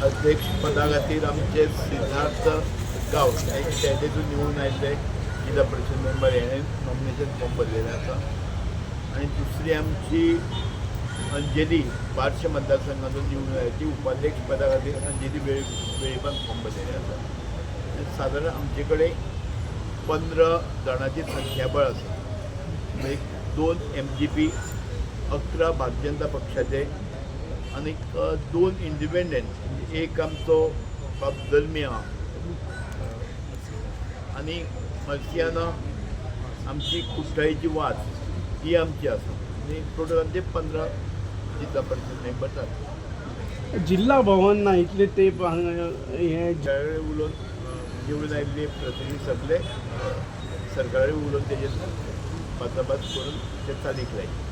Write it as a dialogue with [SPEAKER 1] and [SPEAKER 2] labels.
[SPEAKER 1] अध्यक्ष पदा खातीर आमचे सिद्धार्थ गांवस हे शेड्डेतून निवडून आयिल्ले जिल्हा परिशद मेंबर, हेणें नॉमिनेशन फॉर्म भरलेलें आसा. आनी दुसरी आमची अंजली, बार्शे मतदारसंघातून निवडून आयली, ती उपाध्यक्ष पदा खातीर अंजली वेळीपान फॉर्म भरलेलें आसा. आनी सादारण आमचे कडेन 15 जाणांची संख्याबळ आसा. म्हणजे दोन एमजीपी, 11 भारतीय जनता पक्षाचे आनीक दोन इंडिपेंडंट. म्हणजे एक आमचो बाब जल्मी आहा आनी मर्सियाना आमची कुठ्ठाळीची वाज ही आमची आसा. आनी टोटल आमचे 15 जिल्हा परिशद मेंबर जाता.
[SPEAKER 2] जिल्हा भवन ना इतले तेप हांगा हे.
[SPEAKER 1] ज्या उलोवन निवडून आयिल्ले प्रतिनिधी सगळे सरकारा उलोवन तेजेर भासाभास करून ते चालीक लायले.